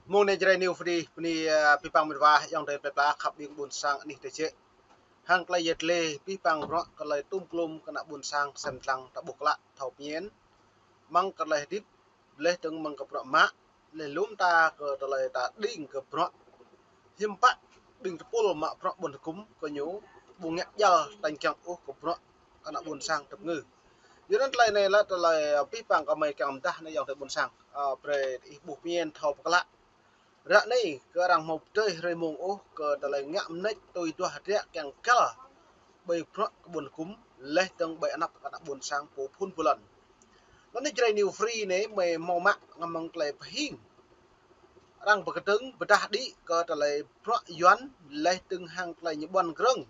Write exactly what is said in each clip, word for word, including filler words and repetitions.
Mơ̆ng anai Jrai New Free, bơni, ơ, abih bang met wa, ayŏng adơi plơi pla khăp ƀing ƀôn sang anih tơjĕ. Hăng tơlơi yet lĕ, abih bang bruă kơ tơlơi tŭm klum kơ ană ƀôn sang sem lăng ta ƀuh klă thâo pơñen. Mơ̆ng kơ tơlơi hơdip, laih dơ̆ng mơ̆ng kơ bruă mă, laih lŏm ta kơ tơlơi ta đing kơ bruă. Hiư̆m pă, ƀing tơpul mă bruă ƀôn hơgŭm kơ ñu, ƀu ngă jal tañ kiăng ôh kơ bruă kơ ană ƀôn sang tơpơngư. Yua anŭn tơlơi anai lĕ tơlơi, ơ, abih bang kơmơi kiăng pơdah anai ayŏng adơi ƀôn sang, ơ, brơi ih ƀuh pơñen thâo pơklă. Ră anai kơ arăng hmâo pơdơi hrơi mông ôh kơ tơlơi ngă mơneč tui duah hơdră kiăng găl ƀơi bruă kơ ƀôn hơgŭm, laih dơ̆ng ƀơi anăp kơ ană ƀôn sang pô phŭn pô lŏn. Anŭn anai Jrai New Free anai mơi hmâo mă ngă mơ̆ng tơlơi pơhing. Arăng pơkơdơ̆ng pơdah đĭ kơ tơlơi bruă Yuan laih dơ̆ng hăng tơlơi ñu ƀuăn grơ̆ng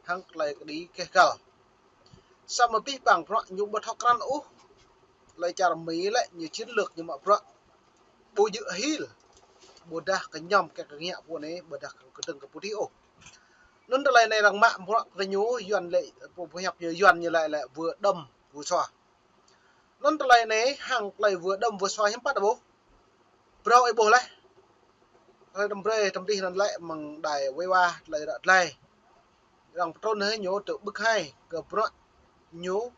hăng tơlơi kơđi keh găl. Samơ̆ abih bang bruă ñu ƀu thâo krăn ôh. Tơlơi čar Mi lĕ ñu chiến lược ñu mă bruă ƀu djơ̆ hil. Ƀôdah kơ ñăm kơ kơ ngă pô anai, ƀôdah kơ kơdơ̆ng kơ pô adih ôh. Anŭn tơlơi anai arăng mă bruă kơ ñu Yuan lĕ, pô pơhiăp ñu Yuan ñu lĕ lĕ vừa đâm vừa xoa. Anŭn tơlơi anai hăng tơlơi vừa đâm vừa xoa hiư̆m pă ta ƀuh. Phrâo ih ƀuh laih. Tơlơi đăm brơi tơm dih anŭn lĕ mơ̆ng đài wai wa tơlơi ră tơlơi. Arăng pơtrŭn hơi ñu tơ ƀưk hai kơ bruă ñu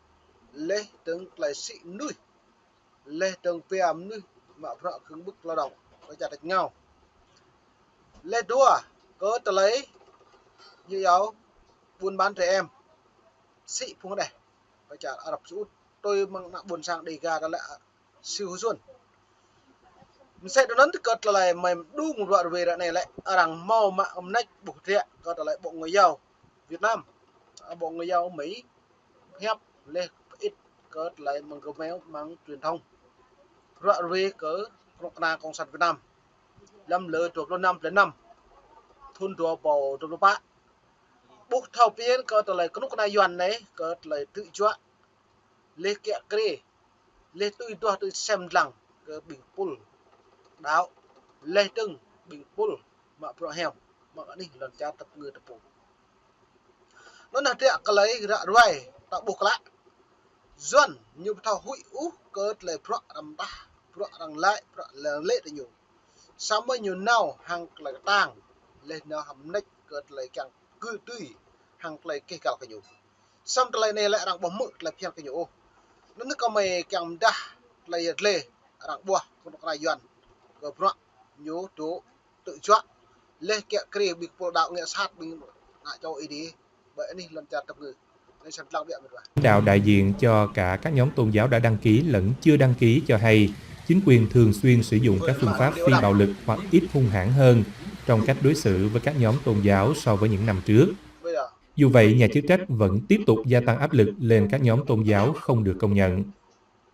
laih dơ̆ng tơlơi sĭ mơnuih. Laih dơ̆ng pia mơnuih mă bruă kơ̆ng ƀưk lao động kơ čar tač ngao. Laih dua kơ tơlơi ñu yua buôn bán trẻ em. Sĭ phung đeh kơ čar Arab Saudi. Tui mơ̆ng ană ƀôn sang Đêga ta lĕ, ơ, Siu Hơsuôn. Mơsĕ tui anŭn tơ kơ tơlơi mơi mơđung ruă rơwe ră anai lĕ, arăng hmâo mă mơneč ƀuh hơdră kơ tơlơi Bộ Ngoại giao Việt Nam. Ơ, Bộ Ngoại giao Mi pơhiăp laih pơit kơ tơlơi mơ̆ng gơmơi mơ̆ng truyền thông. Ruă rơwe kơ kơnuk kơna Cộng sản Việt Nam. Lăm lơ dua pluh năm, pluh năm. Thun dua rơbâo dua pluh pă. Ƀuh thâo pơñen kơ tơlơi kơnuk kơna Yuan anai, kơ tơlơi tư̆ juă. Laih kiă kriê. Laih tui duah tui sem lăng kơ ƀing tơpul đaŏ. Laih dơ̆ng ƀing tơpul mă bruă hiam. Mă anih lŏn čar tơpơngư tơpul. Anŭn hơdră kơ tơlơi ră ruai ta ƀuh klă. Yuan ñu ƀu thâo huĭ ôh kơ tơlơi bruă arăng mơdah, bruă arăng laĭ, bruă arăng lĕ tơ ñu. Samơ̆ ñu nao hăng tơlơi kơtang, laih nao hăng mơneč kơ tơlơi kiăng kơ tui, hăng tơlơi keh găl kơ ñu. Samơ̆ tơlơi anai lĕ arăng ƀu hmư̆ tơlơi phiăn kơ ñu ôh. Anŭn kơmơi kiăng pơdah tơlơi yet lĕ arăng ƀuah kơnuk kơna Yuan kơ bruă ñu dŏ tư̆ juă. Laih kiă kriê ƀing tơpul đaŏ ngă sat ƀing ană čô Ơi Adai ƀơi anih lŏn čar tơpơngư. Anai sem lăng biă mơ̆n wa. Đạo đại diện cho cả các nhóm tôn giáo đã đăng ký lẫn chưa đăng ký cho hay, chính quyền thường xuyên sử dụng các phương pháp phi bạo lực hoặc ít hung hãn hơn trong cách đối xử với các nhóm tôn giáo so với những năm trước. Dù vậy, nhà chức trách vẫn tiếp tục gia tăng áp lực lên các nhóm tôn giáo không được công nhận.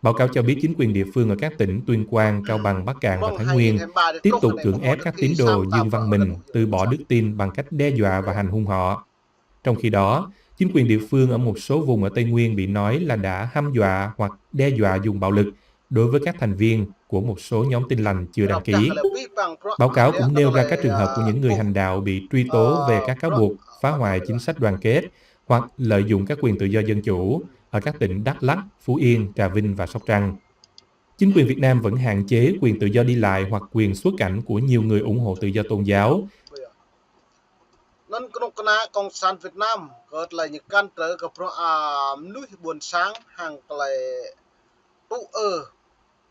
Báo cáo cho biết chính quyền địa phương ở các tỉnh Tuyên Quang, Cao Bằng, Bắc Cạn và Thái Nguyên tiếp tục cưỡng ép các tín đồ Dương Văn Mình từ bỏ đức tin bằng cách đe dọa và hành hung họ. Trong khi đó, chính quyền địa phương ở một số vùng ở Tây Nguyên bị nói là đã hăm dọa hoặc đe dọa dùng bạo lực đối với các thành viên của một số nhóm Tin Lành chưa đăng ký. Báo cáo cũng nêu ra các trường hợp của những người hành đạo bị truy tố về các cáo buộc phá hoại chính sách đoàn kết hoặc lợi dụng các quyền tự do dân chủ ở các tỉnh Đắk Lắk, Phú Yên, Trà Vinh và Sóc Trăng. Chính quyền Việt Nam vẫn hạn chế quyền tự do đi lại hoặc quyền xuất cảnh của nhiều người ủng hộ tự do tôn giáo. Anŭn kơnuk kơna Cộng sản Việt Nam kơ tơlơi ñu cản trở kơ bruă, ơ, mơnuih ƀôn sang hăng tơlơi tŭ ư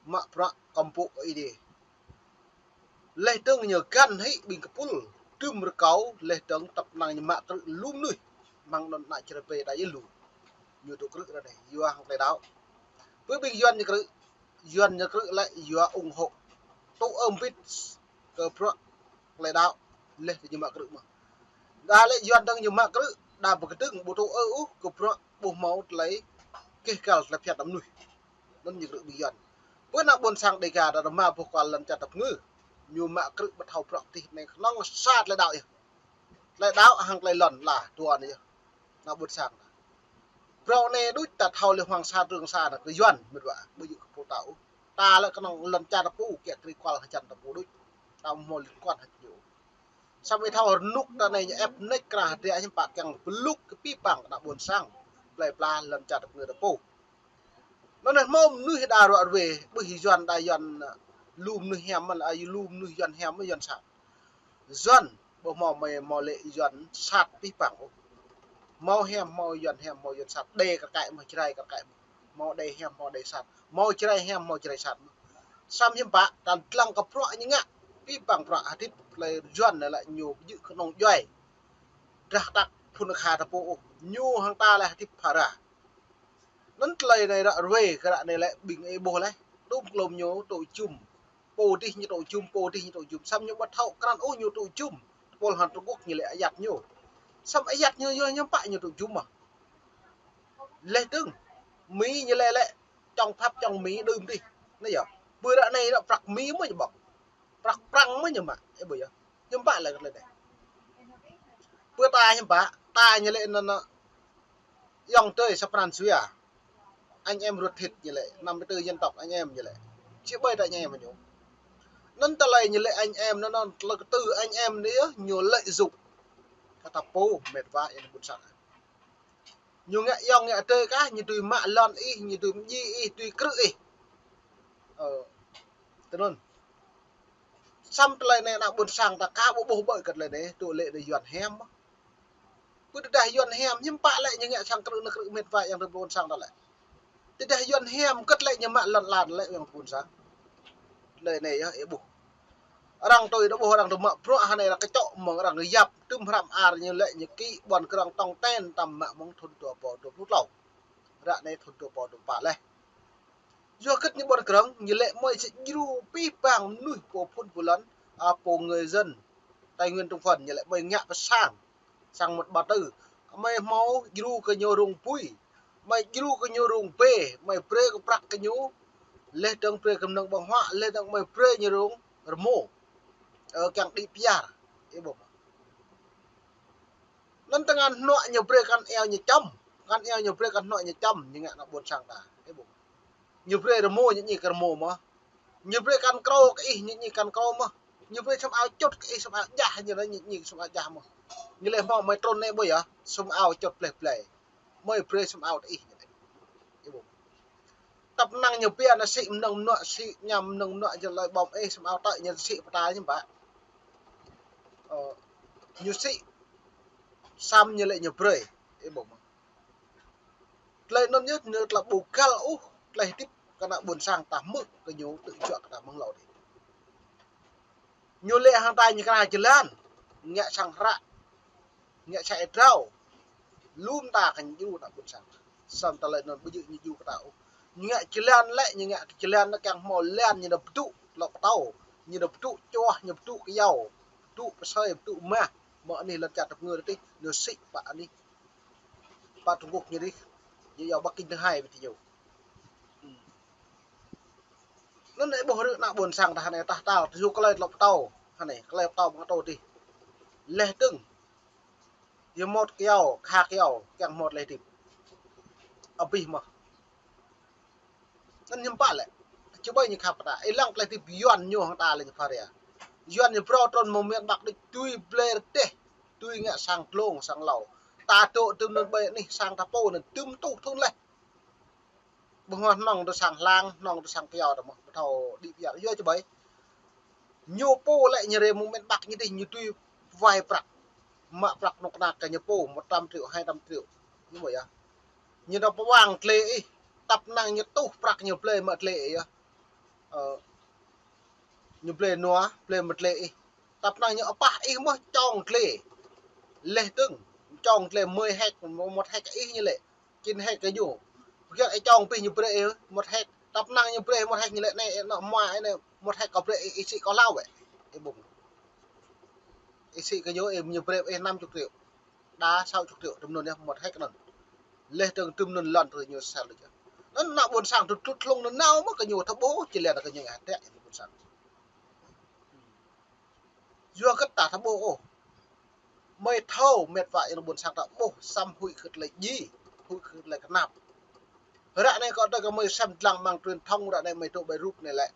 mă bruă kơmpuk Ơi Adai. Laih dơ̆ng ñu găn hĭ ƀing tơpul, tơm rơkâo, laih dơ̆ng tăp năng ñu mă krư̆ lu mơnuih, mơ̆ng anŭn ană čơrơbê đa yơh lu. Ñu dŏ krư̆ ră anai, yua hăng tơlơi đaŏ. Ƀơi ƀing Yuan ñu krư̆, Yuan ñu krư̆ lĕ yua ủng hộ. Tŭ ư mbĭt kơ bruă tơlơi đaŏ, laih dơ̆ng ñu mă krư̆ mơ̆n. Đa lĕ Yuan dơ̆ng ñu mă krư̆, đa pơkơdơ̆ng ƀu tŭ ư ôh kơ bruă ƀu hmâo tơlơi keh găl tơlơi phiăn tơ mơnuih. Anŭn ñu krư̆ ƀing Yuan. Pơ ană ƀôn sang Đêga ta rơma boh kual lŏn čar tơpơngư. Ñu mă krư̆ ƀu thâo bruă tih anai kơnơ̆ng sa tơlơi đaŏ yơh. Tơlơi đaŏ hăng tơlơi lŏn la dua anai yơh. Ană ƀôn sang. Phrâo anai đôč ta thâo lĕ Hoàng Sa Trường Sa anai kơ Yuan met wa, ƀu djơ̆ kơ pô ta ôh. Ta lĕ kơnơ̆ng lŏn čar ta pô, kiă kriê kual hơjăn ta pô đôč. Ta hmâo liên quan hơjăn ñu. Samơ̆ thâo rơnŭk ta anai ñu ĕp mơneč krah hơdră hiư̆m pă kiăng pơlŭk kơ abih bang ană ƀôn sang plơi pla lŏn čar tơpơngư ta pô. Anŭn anai hmâo mơnuih đa ruă rơwe, ƀuh Yuan đa Yuan, ơ, Lu mơnuih hiam mơ̆n, a, lu mơnuih Yuan hiam mơ̆n Yuan sat. Yuan, ƀu hmâo mơi hmâo lĕ Yuan sat pih păng ôh. Hmâo hiam, hmâo Yuan hiam, hmâo Yuan sat. Đe kar kaĭ mơ̆, Jrai kar kaĭ mơ̆. Hmâo đe hiam, hmâo đe sat. Hmâo Jrai hiam, hmâo Jrai sat mơ̆. Samơ̆ hiư̆m pă, ta lăng kơ bruă ñu ngă. Pih păng bruă hơdip tơlơi Yuan anai lĕ ñu ƀu djơ̆ kơnơ̆ng djuai drah kơtăk phŭn akha ta pô ôh. Ñu hăng ta lĕ hơdip phara. Anŭn tơlơi anai ră ruai kơ ră anai lĕ ƀing ih ƀuh laih. Đŭm klôm ñu tŭ jum. Pô dih ñu tŭ jum, pô dih ñu tŭ jum. Samơ̆ ñu ƀu thâo krăn ôh ñu tŭ jum. Tơpul hăng Trung Quốc ñu lĕ ayăt ñu. Samơ̆ ayăt ñu yơh hiư̆m pă ñu tŭ jum mơ̆. Laih dơ̆ng. Mi ñu lĕ lĕ čŏng phăp čŏng Mi đưm dih. Anai yơh. Ƀơi ră anai ră prăk Mi mơ̆ ñu ƀơ̆ng. Prăk Prăng mơ̆ ñu mă. Ih ƀuh yơh. Hiư̆m pă lĕ kơ tơlơi anai. Ƀơi ta hiư̆m pă, ta ñu lĕ anŭn, anŭn. Ayŏng adơi sa pran jua. Anh em ruột thịt ñu lĕ, năm mươi tư dân tộc anh em ñu lĕ. Či ƀai ta anh em ñu. Anŭn tơlơi ñu lĕ anh em, anŭn, anŭn tơlơi kơtư̆ anh em anai yơh, ñu lợi dụng. Kơ ta pô, mĕt wa, yang ƀôn sang. Ñu ngă ayŏng ngă adơi kah, ñu dưi mă lŏn ih, ñu dưi mơdjai ih, dưi krư̆ ih. Ơ, tui anŭn. Samơ̆ tơlơi anai ană ƀôn sang ta aka ƀu ƀuh ƀơi kơ tơlơi anai, tŭ lĕ anai Yuan hiam mơ̆. Ƀu tơdah Yuan hiam, hiư̆m pă lĕ ñu ngă sang krư̆ anai krư̆ mĕt wa yang tơ ƀôn sang ta lĕ. Tơdah Yuan hiam, kơ̆t lĕ ñu mă lŏn lan lĕ yang tơ ƀôn sang. Tơlơi anai yơh, ih ƀuh. Arăng tui ta ƀuh, arăng tui mă bruă hơnai arăng kơčŏk mơ̆ng arăng yap, tŭm hrăm ar ñu lĕ ñu kĭ ƀuăn krong tong ten tăm mă mơ̆ng thŭn dua rơbâo dua pluh klâo. Ră anai thŭn dua rơbâo dua pă laih. Yua kơ ñu ƀuăn krong, ñu lĕ mơi či djru pih păng mơnuih pô phŭn pô lŏn, a, pô người dân Tây Nguyên Trung Phần, ñu lĕ mơi ngă pơ sang, sang mŭt ba tư. Mơi hmâo djru kơ ñu rông bui, mơi djru kơ ñu rông bê, mơi brơi kơ prăk kơ ñu, laih dơ̆ng brơi kơ mơnơ̆ng ƀơ̆ng huă, laih dơ̆ng mơi brơi ñu rông rơmô. Ơ, kiăng đĭ pơyar. Ih ƀuh. Anŭn tơngan hnuă ñu brơi kăn eo ñu čăm, kăn eo ñu brơi kăn hnuă ñu čăm, ñu ngă ană ƀôn sang ta. Ih ƀuh. Ñu brơi rơmô ñu ñi kơ rơmô mơ̆. Ñu brơi kăn krô kơ ih ñu ñi kăn krô mơ̆. Ñu brơi sum ao čŭt kơ ih sum ao jah ñu anŭn ñu ñi sum ao jah mơ̆. Ñu lĕ hmâo mơi trŭn anai ƀuh yơh, sum ao čŭt bleh bleh. Mơi brơi sum ao kơ ih ñu lĕ. Ih ƀuh. Tăp năng ñu pia anai sĭ mơnơ̆ng mơnuă, sĭ ñăm mơnơ̆ng mơnuă, jơlan ƀơ̆ng ih sum ao tơi ñu sĭ pơtă ñu ƀă. Ơ, ñu sĭ samơ̆ ñu lĕ ñu brơi. Ih ƀuh mơ̆. Tơlơi anŭn yơh ñu tơlơi ƀu găl ôh, tơlơi hơdip kơ ană ƀôn sang ta hmư̆ kơ ñu tŭ juă kơ ta mơ̆ng hlâo dih. Ñu lĕ hăng ta ñu kra jơlan, ngă sang hră, ngă sang ih drao. Lŏm ta kơ ñu djru ană ƀôn sang. Samơ̆ tơlơi anŭn ƀu djơ̆ ñu djru kơ ta ôh. Ñu ngă jơlan lĕ, ñu ngă kơ jơlan anŭn kiăng hmâo lan ñu nao pơdŭ, lŏ pơtâo. Ñu nao pơdŭ čuah, ñu pơdŭ kơyâo, pơdŭ pơsơi, pơdŭ mah. Mơ̆ anih lŏn čar tơpơngơ dih, ñu sĭ pă anih. Pă Trung Quốc ñu dih, ñu yua Bắc Kinh thứ hai ƀơi ti ñu. Anŭn anai ƀuh rơ̆ ană ƀôn sang ta hơnai tah tao, tơjuh tơlơi lŏ pơtâo, hơnai, tơlơi pơtâo mơ̆ng tô dih. Laih dơ̆ng, yua mŭt kơyâo, kha kơyâo, kiăng mŭt laih dih. Abih mơ̆. Anŭn hiư̆m pă lĕ. Či ƀai ñu khăp ta. Ih lăng tơlơi hơdip Yuan ñu hăng ta lĕ ñu phara. Yuan ñu phrâo trŭn mơ̆ng miền Bắc đôč tui blơi rơdêh. Tui ngă sang dlông, sang hlâo. Ta dŏ tơm anŭn ƀơi anih sang ta pô anŭn tơm tuh thŭn laih. Ƀu hmâo hnong tơ sang hlang, hnong tơ sang kơyâo ta mơ̆. Ƀu thâo đĭ pơyar. Yua či ƀai. Ñu pô lĕ ñu rai mơ̆ng miền Bắc ñu dih ñu tui wai prăk. Mă prăk nŭk năk kơ ñu pô một trăm triệu, hai trăm triệu. Ñu ƀuh yơh. Ñu nao pơwang glai ih. Tăp năng ñu tuh prăk ñu blơi mă glai ih yơh. Ơ, ñu blơi nua, blơi mă glai ih. Tăp năng ñu apah ih mơ̆ čong glai. Laih dơ̆ng, čong glai mười héc, một héc ih ñu lĕ. Chín héc kơ ñu. Pơgiăng ih čong pih ñu brơi ih một héc. Tăp năng ñu brơi một héc ñu lĕ anai, anŏ mua anai, một héc kâo brơi ih, ih sĭ kâo hlâo wĕ. Ih ƀuh. Ih sĭ kơ ñu, ih ñu brơi ih năm chục triệu. Đa sáu chục triệu, tơm anŭn yơh một héc anŭn. Laih dơ̆ng tơm anŭn lŏn tơ ñu sel đôč. Anŭn ană ƀôn sang tŭ tŭ tlung anŭn nao mơ̆ kơ ñu thâo ƀuh, či lĕ kơ ñu ngă hơdră ană ƀôn sang. Yua kơ ta thâo ƀuh ôh. Mơi thâo mĕt wa yang ƀôn sang ta ƀuh, samơ̆ huĭ kơ tơlơi djai, huĭ kơ tơlơi kơnap. Ră anai kâo tơ kơ mơi sem lăng mơ̆ng truyền thông ră anai mơi dŏ ƀơi rup anai lĕ.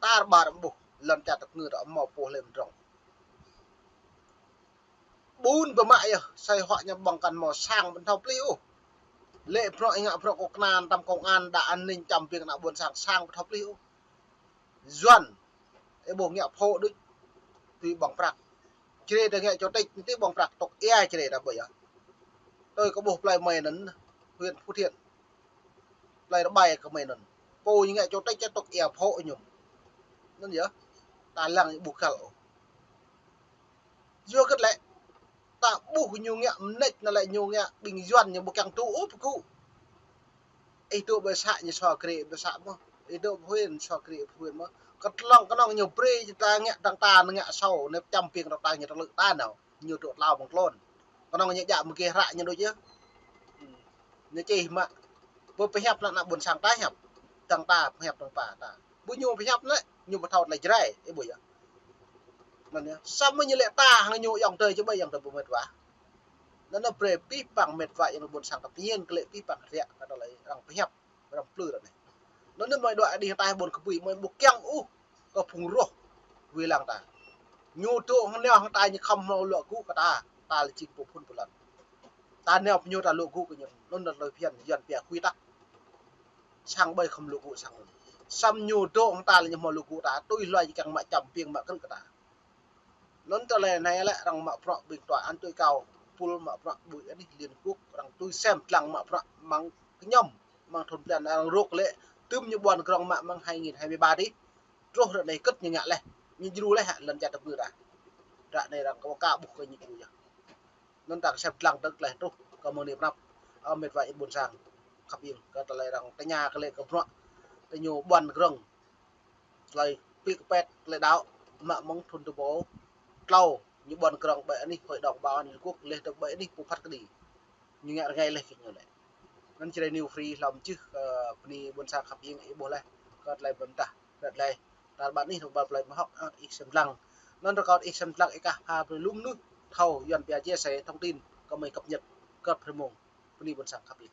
Tar ƀar ƀuh, lŏn čar tơpơngơ ta hmâo pô hlơi mơdrŏng. Ƀun pơmă yơh, sai huă ñu ƀơ̆ng kăn hmâo sang ƀu thâo plih ôh. Lĕ bruă ih ngă bruă kơ kơnăn tăm công an, đa an ninh čăm biêng ană ƀôn sang sang ƀu thâo plih ôh. Yuan, ih ƀuh ngă phô đôč, tui ƀơ̆ng prăk. Čơrê ta ngă chủ tịch, tui ƀơ̆ng prăk, tŏk ia čơrê ta ƀơi yơh. Tui kơ ƀuh plei mơi anŭn, huyện Phú Thiện. Plei rơbai kơ mơi anŭn. Pô ñu ngă chủ tịch, tŏk ia phô ñu. Anŭn yơh, ta lăng ƀu kăl ôh. Yua kơ lĕ, ta ƀuh ñu ngă mơneč anŭn lĕ ñu ngă ƀing Yuan ñu ƀu kiăng tŭ ôh pơkŭ. Ih dŏ ƀơi xã ñu sô krê ƀơi xã mơ̆n. Ih dŏ ƀơi huyện sô krê ƀơi huyện mơ̆n. Kơtlŏng kơnơ̆ng ñu brơi ta ngă dăng ta ngă sô, nĕp čăm piêng dăng ta ñu tơlư̆ ta nao. Ñu dŏ tlao ƀơ̆ng klôn. Kơnơ̆ng ñu djă mơgeh hră ñu đôč yơh. Ñu čih mă. Ƀu pơhiăp ană ƀôn sang ta hiăp. Dăng ta pơhiăp dăng pă ta. Ƀu ñu pơhiăp lĕ, ñu ƀu thâo tơlơi Jrai, ih ƀuh yơh. Anŭn yơh, samơ̆ ñu lĕ ta hăng ñu ayŏng adơi či ƀai ayŏng adơi ƀu mĕt wa. Anŭn yơh brơi pih păng mĕt wa ayŏng ƀôn sang ta pơñen kơ lĕ pih păng rĕ kơ tơlơi arăng pơhiăp, arăng plư ră anai. Anŭn yơh mơi dŏ adih ta ƀôn kơbui mơi ƀu kiăng ôh kơ phung roh wai lăng ta. Ñu dŏ hăng nao hăng ta ñu khŏm hmâo luă gŭ kơ ta, ta lĕ jing pô phŭn pô lăn. Ta nao pơ ñu ta luă gŭ kơ ñu, anŭn yơh tơlơi phiăn Yuan pia quy tắc. Sang ƀai khŏm luă gŭ sang anŭn. Samơ̆ ñu dŏ hăng ta lĕ ñu hmâo luă gŭ ta, tui hluai ñu kiăng mă čăm piêng mă krư̆ kơ ta. Anŭn tơlơi anai lĕ arăng mă bruă ƀing tòa án tối cao, pul mă bruă ƀing anih Liên Quốc, arăng tui sem dlăng mă bruă mơ̆ng kơñăm, mơ̆ng thun blan arăng rŏk lĕ, tơm ñu ƀuăn krong mă mơ̆ng hai nghìn hai mươi ba dih. Truh ră anai kơ̆t ñu ngă laih, ñu djru laih hă lŏn čar tơpư ta. Ră anai arăng kơ ka ƀuh kơ ñu djru yơh. Anŭn ta kơ sem dlăng tơ̆k laih truh kơ mơ̆ng anai pơnăp, ơ, mĕt wa ih ƀôn sang khăp ing, kơ tơlơi arăng tơña kơ lĕ kơ bruă, tơ ñu ƀuăn krong. Tơlơi pĭ kơpet, tơlơi đaŏ, mă mơ̆ng thun tơpô tlâo, ñu ƀuăn krong ƀơi anih Hội đồng Bảo an Liên Quốc, laih dơ̆ng ƀơi anih pô phat kơđi. Ñu ngă rơngai laih kơ ñu lĕ. Anŭn Jrai New Free hlâo mơčih, ơ, bơni ƀôn sang khăp ing ih ƀuh laih, kơ tơlơi pơdah, kơ tơlơi. Tar ƀar anih rơkâo plei mơhŏk, ơ, ih sem dlăng. Anŭn rơkâo ih sem dlăng ih kah pha brơi lu mơnuih thâo Yuan pia chia sẻ thông tin, kơ mơi cập nhật, kơ prê mông. Bơni ƀôn sang khăp ing.